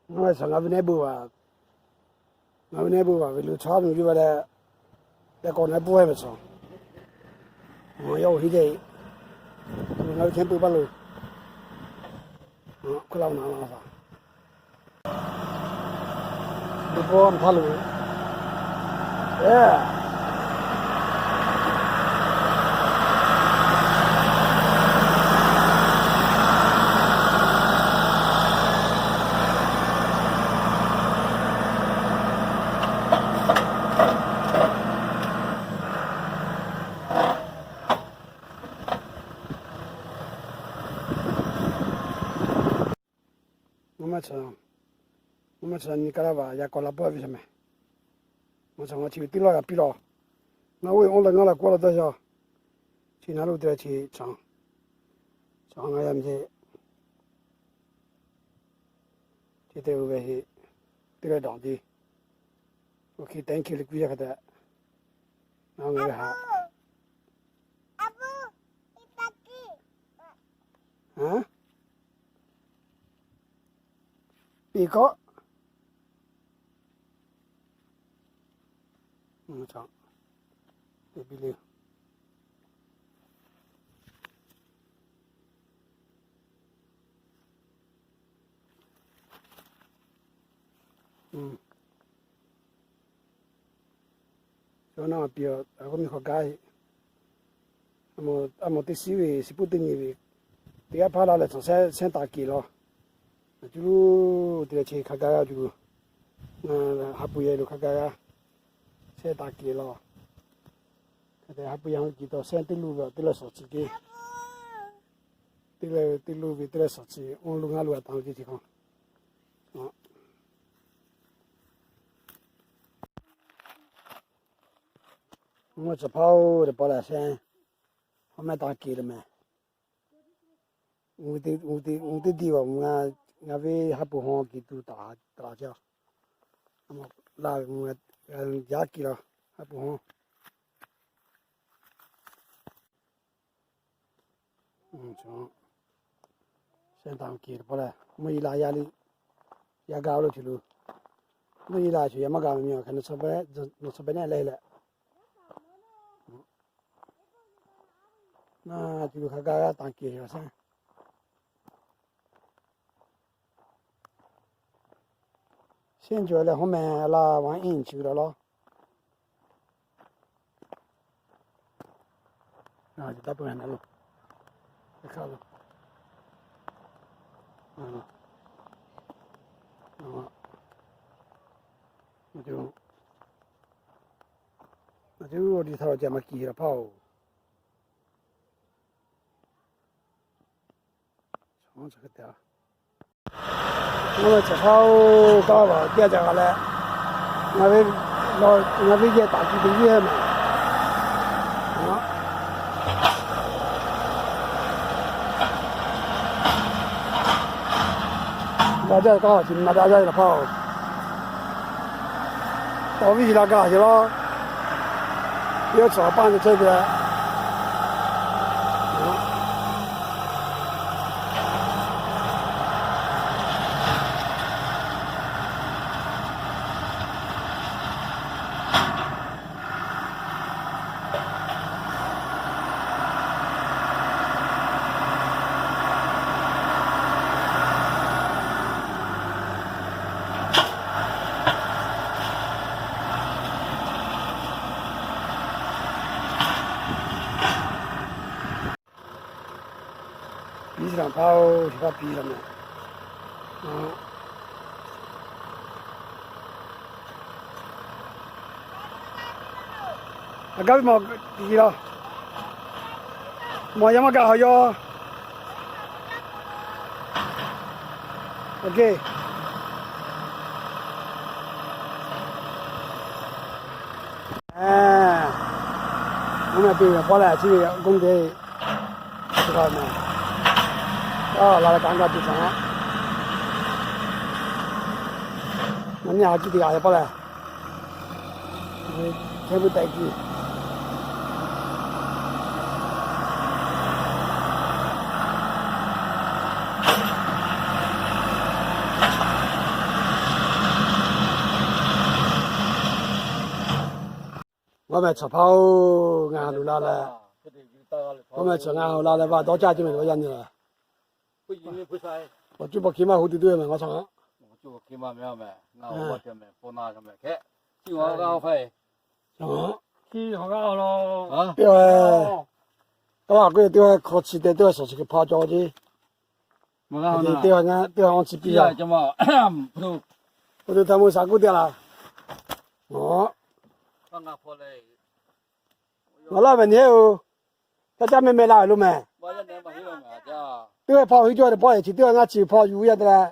Ngaˬ ve chaw ngaˬ ve neˇ bon vaˬ, ngaˬ ve neˇ bon vaˬ ve lo chaw nuˬ yuˬ ve leh, teˇ k'awꞈ na puˇ ve chaw, yawˇ oˇ hiˉ te, ngaˬ ve chaw puˇ paˇ lo, hk'oˆ la na la a, bon paw htaˇ lo, Ngaˬ maˇ chaw, ngaˬ maˇ chaw nyi ka laˇ vaˬ yaꞈ k'awꞈ la pawˆ ve chaw mehˍ. Ngaˬ chaw ngaˬ chi ve teˇ lawˇ g'a piˇ law. Ngaˬ oˇ ve oˇ leh ngaˬ la k'oˆ la dawˇ yaw. Chi na lo te leh chi chaw, chaw ngaˬ yaˇ miˬ ce, chi te ve heˆ, teˇ leh dawˬ te. Oˇ hk'e thank you le kuiˬ yaˇ hk'a te, ngaˬ ngaˬ ve haꞈ piˇ kawˆ. Chaw naˇ piˇ a, a k'o miˬ hk'aw gaˇ, a mawˬ teˇ shiˉ ve shiˍ puˇ teˇ nyi ve, teˇ g'aˇ hpaˇ laˇ leh chaw shehˉ taˍ keˍ law. Aˬ cuˇ te leh chi hk'a gaˇ g'aˇ cuˇ, ha pu yehˬ lo hk'a gaˇ g'aˇ, shehˉ taˍ keˍ law. Hk'e te ha pu yehˬ ha kiˬ taw shehˉ teˇ luˇ ve teˇ leh shawˍ chi te, teˇ leh teˇ luˇ ve teˇ leh shawˍ chi, oˇ luˇ ngaˇ luˇ a taˍ ve ce chi hk'aw. Mvuhˇ cawˬ hpaˇ-oˬ, teˇ pawˆ lehˬ shehˉ hawˉ mehˆ taˍ keˍ leh mehˍ. Uˉ teˇ diˇ vaˬ, ngaˬ ve ha pu haw kiˬ tuˬ taˍ taˍ ce. Laˇ ve jaˇ kiˬ la, ha pu haw. Shehˉ taˍ keˍ teˇ pawˆ lehˬ, mvuhˇ yeˬ la yaˇ le, yaˇ gaˇ lo tuˬ lo, mvuhˇ yeˬ la tuˬ yaˇ maˇ gaˇ ve miˬ a hk'e, nawˬ chaw pehˉ neˆ leh leh, na tuˬ lo hk'a gaˇ g'aˇ taˍ keˍ a shehˉ. Shehˉ cawˬ leh hawˉ meh laˇ vaˇ iˉ chi la law. Taˇ peuˬ na lo, hk'aˇ lo, na tuˬ, na tuˬ awˬ liˇ htaˇ lo ca maˇ kiˬ la hpaˇ-oˬ. Ngaˬ ve chaw hpaˇ-oˬ, kaˇ vaˬ teˇ g'aˇ ca g'a leh, ngaˬ ve, ngaˬ ve yehˬ taˍ tuˬ te yeˇ mehˍ. Maˍ daꞈ kaˇ vaˬ chi maˍ daꞈ jaˇ ve laˬ hpaˇ-oˬ. Taw viˇ la gaˬ ce law. Yawˇ chaw paˇ ve chehˇ ve. Piˇ laˬ hpaˇ-oˬ, chi hpaˇ piˇ laˬ mehˍ. A gaˇ ve mawˬ tiˍ laˬ. Mawˬ yaˇ maˇ gaˇ haw yaw. Mvuhˇ meh piˇ ve pawˆ lehˬ, chi ve g'oˇ te. Laˬ leh kaꞈ g'a tuˬ caˍ a. Ngaˬ nyi a ciˉ teˇ g'aˇ yaˇ pawˆ lehˬ, hkehˇ puiˉ tehꞈ kiˇ. Ngawˇ mehˬ chaw hpaˇ-oˬ, ngaˬ ha luˬ la leh, ngawˇ mehˬ chaw ngaˬ ha luˬ la leh, vaꞈ dawˇ caˇ ce mehˬ ve yaˇ nyi la. Awˬ cuˇ paw hki maˇ hu tuˬ tuˬ ve mehˬ ngawˇ chaw. Teˇ g'aˇ k'oˆ leh teˇ g'aˇ hk'aw chi teh teˇ g'aˇ shawˍ chi hk'e hpaw cawˬ ce. Teˇ g'aˇ teˇ g'aˇ hk'aw chi piˇ a. K'oˆ tuˬ htaˇ mvuhˇ shaˍ k'oˆ te la. Awˬ, ngaˬ laˇ mehˬ nyi-oˬ. Caˇ caˇ mehˆ mehˆ la ve lo mehˬ. Teˇ g'aˇ hpaw hiˉ cawˇ ve pawˆ-e chi teˇ g'aˇ ngaˇ chi hpaw yuˬ yaˇ te leh.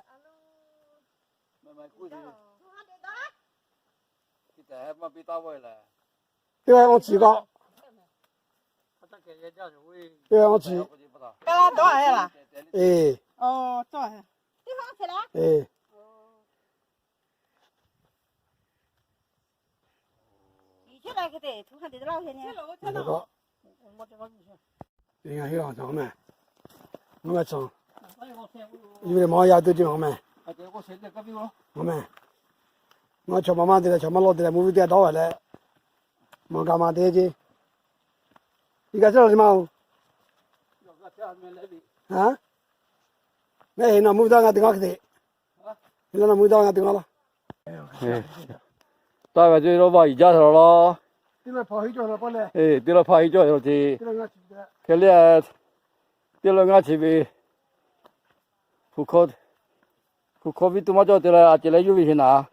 Teˇ g'aˇ awˇ chi k'o, teˇ g'aˇ awˇ chi, e, e, ngaˬ hui a cawˬ mehˬ. Ngaˬ mehˬ cawˬ. Yuˬ leh mawˬ yaˇ tuˬ ce mawˬ mehˬ. Mawˬ mehˬ. Mawˬ chaw ma maˇ te leh, chaw maˇ lawˇ te leh, mvuhˇ viˇ teˇ g'aˇ dawˇ ve leh, mawˬ gaˬ ma te ce. Iˉ kaˆ caˇ la ce maˇ-oˬ. Mehˆ heˆ nawˬ mvuhˇ viˇ dawˇ ngaˇ te ngaˇ hk'e te. Heˆ la nawˬ mvuhˇ viˇ dawˇ ngaˇ te ngaˇ laˇ. Taˇ ve ce lo vaꞈ yiˍ jaˇ htaꞈ laˬ. Teˇ lawˇ hpaˇ hiˉ cawˇ ve lo ce. Hk'e le, teˇ lawˇ ngaˇ chi ve, hpu hkawˇ viˇ tuˬ maˇ cawˇ te leh a ceh leh yuˇ ve sheˍ naˍ.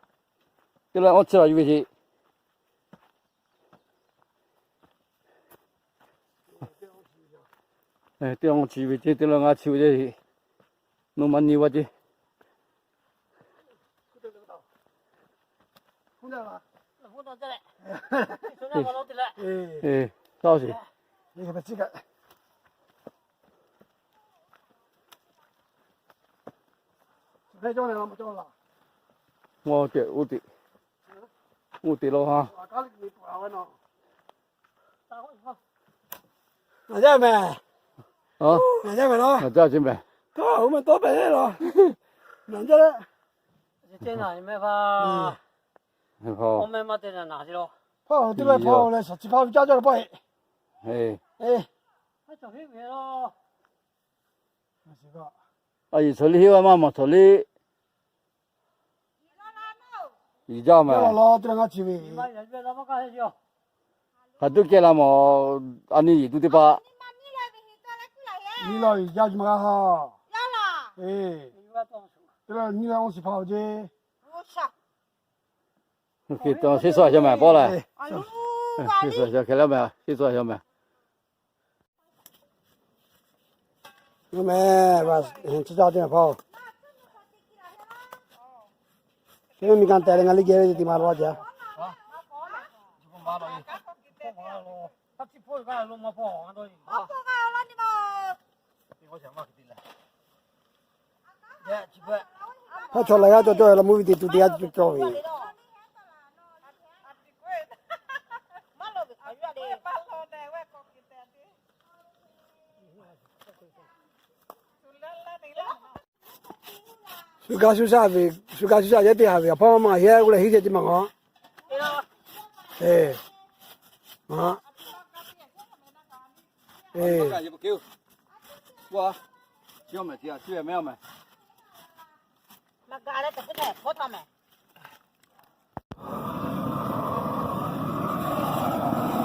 Teˇ lawˇ awˇ chi la yuˇ ve sheˍ. Teˇ awˇ chi ve ce, teˇ lawˇ ngaˇ chi ve ce. Naw ma nyi va ce. Ngaˬ jaˇ mehˬ. Ngaˬ jaˇ mehˬ law. Ngaˬ jaˇ ce mehˬ. Tawˇ oˇ mehˬ tawˇ pehꞈ le law. Ngaˬ jaˇ le. Hpaw teˇ lawˇ hpaw leh shawˍ chi hpaˇ ve caˇ cawˇ ve pawˆ-e. A yehˬ chaw liˇ heˆ ve maˇ mawˬ chaw liˇ. Yiˍ jaˇ mehˬ. Hk'aˬ tuˬ kehˬ la mawˬ, a nyi yiˍ tuˬ teˇ hpaˍ. Nyiˇ lawˇ yiˍ jaˇ ma ha. Teˇ lawˇ nyiˇ lawˇ awˇ chi hpaˇ-oˬ ce. Hk'e te sheˉ suh a cawˇ mehˬ pawˆ leh. Sheˉ suh a cawˇ hk'e le mehˬ, sheˉ suh a cawˇ mehˬ. Mehˬ, chi caˇ teˇ hpaˍ-oˬ. Teˇ mi kanˉ tehꞈ leh ngaˬ liˇ geh ve te ma lo a jaˇ. Hk'aˬ chaw la g'aˇ cawˬ cawˬ la mvuhˇ viˇ te tuˬ te g'aˇ cawˬ cawˬ ve. Shu gaˇ shu shaˆ ve, shu gaˇ shu shaˆ yehˇ teˇ haˍ ve awˬ hpawˇ maˇ heˆ k'oˆ leh hiˉ ceh ce maˇ ngawˬ. E, a, e,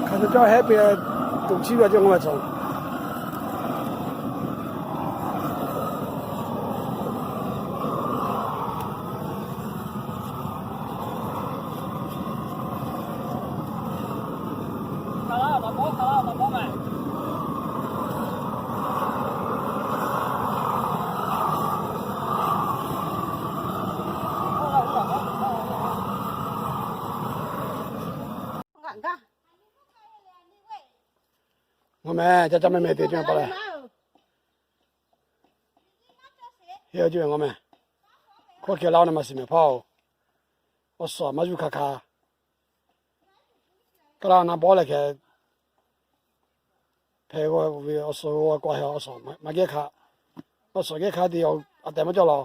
hk'aˬ cawˬ cawˬ hehˉ piˇ leh, tuꞈ chiˉ ve a cawˬ ngaˬ ma cawˬ. Ngaˬ mehˬ, caˇ caˇ mehˆ mehˆ te cawˇ pa leh. Heˆ, a ciˉ ve ngaˬ mehˬ. Hkawˇ hkeh laˇ-oˬ na ma shiˍ mehˍ hpaˇ-oˬ. Awˬ suhˍ maˇ yuˬ hk'a hk'a. Kaˇ laˇ na bawˆ leh hkeh hpehꞈ g'aw ve awˬ suhˍ g'aw k'aw he awˬ suhˍ maˇ geh hk'a. Awˬ suhˍ geh hk'a te a tehˬ maˇ cawˇ law.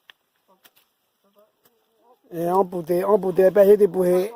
Awˇ pu te, awˇ pu te pehˇ heˆ teˇ pu heˆ.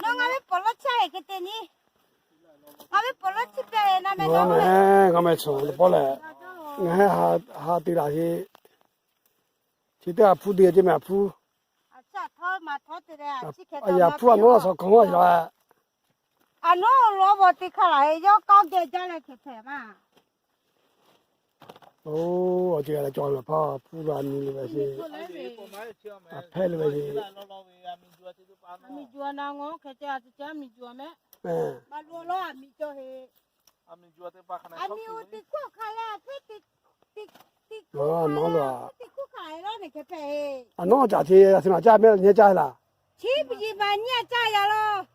Nawˬ ngaˬ ve pawˍ lawˇ chi hk'e te nyi. Ngaˬ ve pawˍ lawˇ chi pehˇ na meh, ngaˬ meh, ngaˬ meh chaw teˇ pawˆ lehˬ, ngaˬ hui ha te laˬ heˆ. Chi teˇ g'aˇ hpuˇ te ce meh, a hpuˇ. A yaꞈ hpuˇ a nawˉ la shawˍ hk'aw maˇ yaꞈ. A nawˉ lawˇ bawˬ te hk'a laˬ e yawˇ kawˇ geh jaˇ leh hk'e hpehꞈ maˇ. Oˇ, awˬ ceuˬ g'a leh cawˬ mehˍ hpaˇ, hpuˇ la nyi le ve sheˍ. A hpehˇ le ve sheˍ. A miˬ juˬ na ngawˬ hk'e te a te ca miˬ juˬ mehˍ. Ma lo lawˇ a miˬ cawˬ heˆ. A miˬ oˇ teˇ hkawˇ hk'a leh, teˇ hkawˇ hk'a leh, teˇ hkawˇ hk'a leh lawˇ nehˬ hk'e hpehꞈ heˆ. A nawˉ caꞈ chi a shu naˬ caˇ mehˆ nyi caˇ la. Chi byiˬ maˬ nyi a caˇ ya laˇ.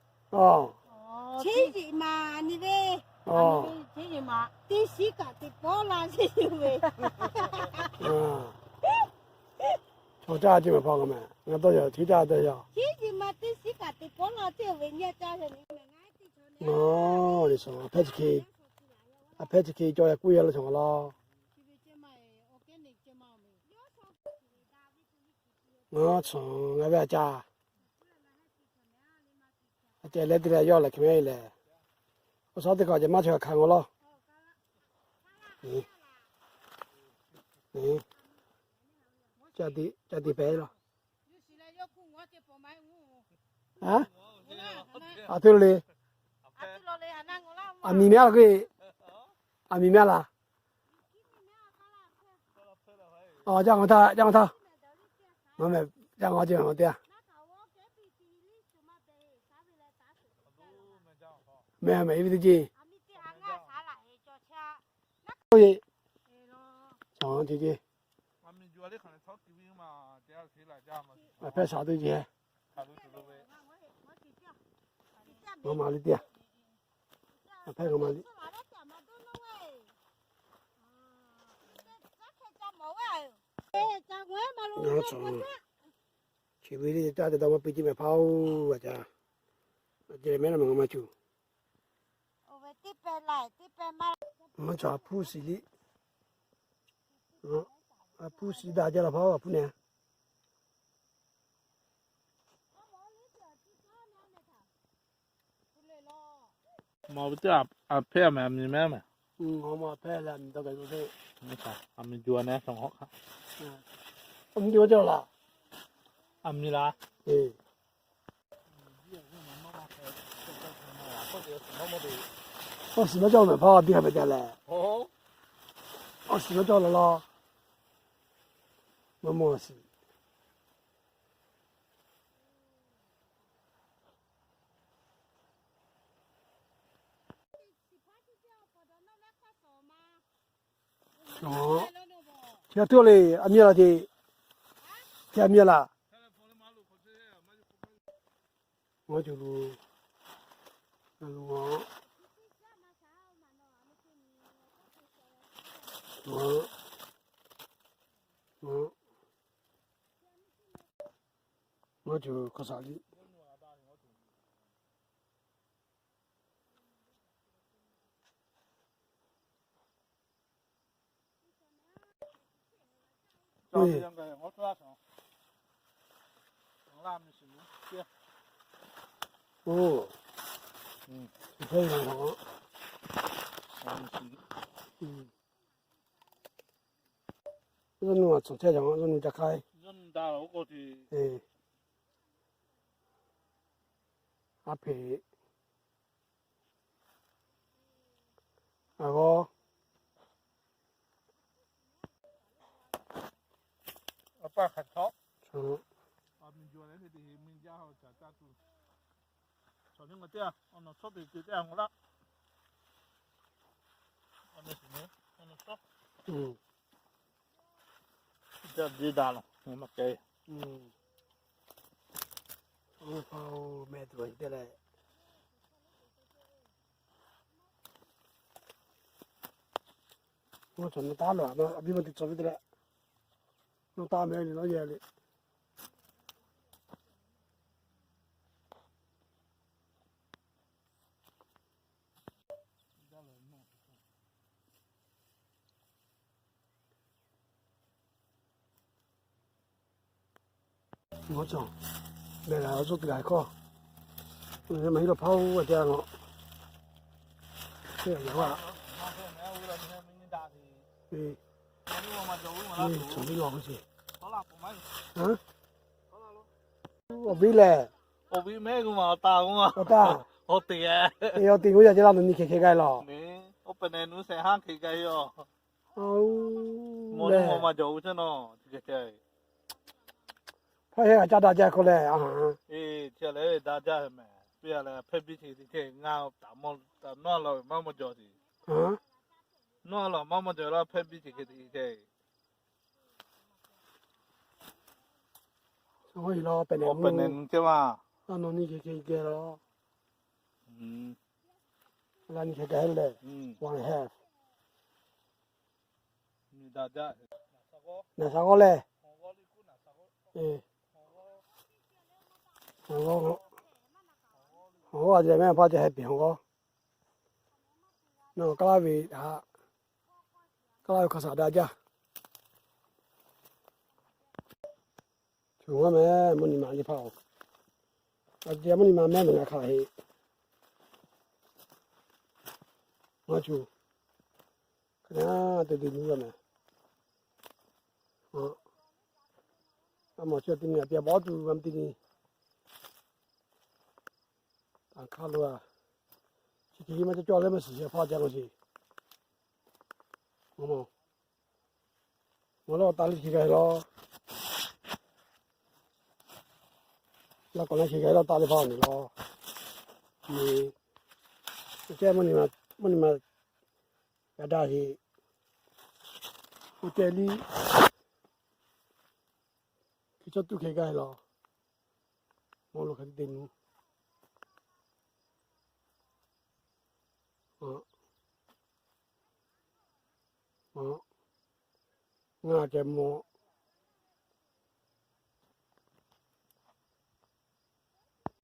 Chi byiˬ maˬ nyi ve. Teˇ shiˉ kaꞈ teˇ pawˆ la sheˍ ve. Chaw caˇ ce mehˍ hpaˇ k'o mehˍ, ngaˬ dawˇ yaw, chi caˇ dawˇ yaw. Chi byiˬ maˬ teˇ shiˉ kaꞈ teˇ pawˆ la ce ve nyi a caˇ ve. Ngaˬ le shaˍ a hpehˇ chi hk'e, a hpehˇ chi hk'e cawˬ ya k'oˆ ya laˇ shaˍ ngaˬ laˇ. Ngaˬ chaw ngaˬ ve a caˇ. A ceh leh teˇ leh yawˇ lehˬ hk'e mehˍ lehˬ, awˬ shaˉ teˇ hk'awꞈ ceh maˇ chaweh hkanˍ ngaw lawˇ. Ca tiꞈ pehˍ laˇ. A te le. A miˬ mehˍ laˇ k'o, a miˬ mehˍ laˇ. Aˬ, caˇ ngaˬ htaˇ, caˇ ngaˬ htaˇ. Ngaˬ mehˍ, caˇ ngaˬ ce ngaˬ te a. Mehˍ mehˍ, i ve teˇ ce. Oˇ ye. Aˬ, ce ce. A hpehˇ shaˍ teˇ ce. Ngaˬ ma le teˇ a. A hpehˇ ngaˬ ma le. Ngaˬ chaw, chi ve le caˇ te dawˇ maˇ piˇ ce mehˍ hpaˇ oˬ, a ca. A ce mehˍ laˇ mehˍ ngaˬ ma cuˬ. Ngaˬ chaw a hpuˇ shiˍ le. A hpuˇ shiˍ daꞈ jaˇ la hpaˇ oˬ, a hpuˇ nehˬ. Mawˬ ve teˇ a hpehˇ mehˍ, a miˬ mehˍ mehˍ. Mawˬ hpehˇ leh a miˬ dawˇ gaˬ ve. A miˬ juˬ a nehˬ shaˍ hawˉ hk'aˇ. A miˬ juˬ a jaˇ laˬ. A miˬ laˬ. Awˬ shiˍ maˇ cawˇ mehˍ hpaˇ, biˇ hk'a mehˍ jaˇ lehˬ. Awˬ shiˍ maˇ cawˇ laˬ laˇ. Maˇ mawˬ shiˍ. Chi a tuˬ le, a miˇ laˬ ce. Chi a miˇ laˬ. Ngaˬ cuˬ lu, lu a, ngaˬ, ngaˬ, ngaˬ cuˬ hk'aˬ shaˍ liꞈ. Oˇ, yawˇ nuˇ a tcuhˍ chehˇ yaꞈ, yawˇ nuˇ ca hk'aiˇ. A hpeꞈ, a g'awˇ, Meh tuˬ te leh, a cawˬ na taˉ lawˬ a, a biˇ ma te cawˬ ve te leh, nawˬ taˇ meh le, nawˬ yehˬ le. Mawˇ cawˬ, mehˬ g'a zuhˆ te g'a hkawˇ, maˇ heˆ lawˬ hpaˇ oˇ ve te a lawˬ. Teˇ g'aˇ yaꞈ vaˇ, cawˬ ve lawˬ k'o ce. Awˬ viˉ lehˬ, awˬ viˉ mehˉ k'o ma awˬ taˍ k'o ma, awˬ taˍ, awˬ teˍ, awˬ teˍ k'o yaꞈ ce la nawˬ nyi hkeh hkeh gaˇ lawˬ. Oˇ pehꞈ nehˬ nuˇ shehˍ haˉ hkeh gaˇ yoˬ. Mawˇ lehˬ, mawˇ ma jawˬ-o caˇ nawˬ, hpaˇ heˆ g'a caˇ daꞈ jaˇ hk'aw lehˬ, a ha, chi lehˬ daꞈ jaˇ mehˍ. Piˇ a lehˬ hpehˇ biˇ ce te ce ngaˬ taˍ mawˇ taˍ nawˉ a lawˬ maˇ mawˇ jawˬ ce. Nawˉ a lawˬ maˇ mawˇ jawˬ la hpehˇ biˇ ce hk'e te ce. Awˬ pehꞈ nehˬ nuˇ ce ma, a nawˬ nyi hkeh hkeh gaˇ lawˬ. La nyi hkeh gaˇ lehˬ, one and a half. Naˍ shaˍ g'awˇ lehˬ, awˬ g'awˇ a ce mehˉ hpaˇ ce heh peˍ awˬ g'awˇ. Nawˬ kaˇ laˇ ve haꞈ, kaˇ laˇ ve hk'a shaˍ daꞈ jaˇ. Cuˬ g'aˇ mehˍ mvuhˇ nyi ma nyi hpaˇ-oˬ, a ce mvuhˇ nyi ma mehˉ mehˍ g'a hk'a heˆ. Maˇ cuˬ, ka naˉ te te nyi g'a mehˍ. A mawˬ chi teˇ nyi a piˇ a bawˉ tuˬ g'a teˇ nyi. Aˬ hk'aˇ lo a, chi hk'e maˇ cawˇ cawˇ leh maˇ shiˍ shiˍ hpaˇ ca k'o sheˍ. Mawˬ lawˇ taˍ le hk'e g'a lawˬ. Laˇ k'awꞈ na hk'e g'a lawˬ taˍ le hpaˇ awˬ miˬ lawˬ. Miˬ, ceh mvuhˇ nyi ma, mvuhˇ nyi ma g'a daꞈ heˆ. Oˇ ceh liˇ hk'e cawˇ tuˬ hk'e g'a lawˬ. Mawˬ lo hk'e te te nu. Ngaˬ kehˬ mawˬ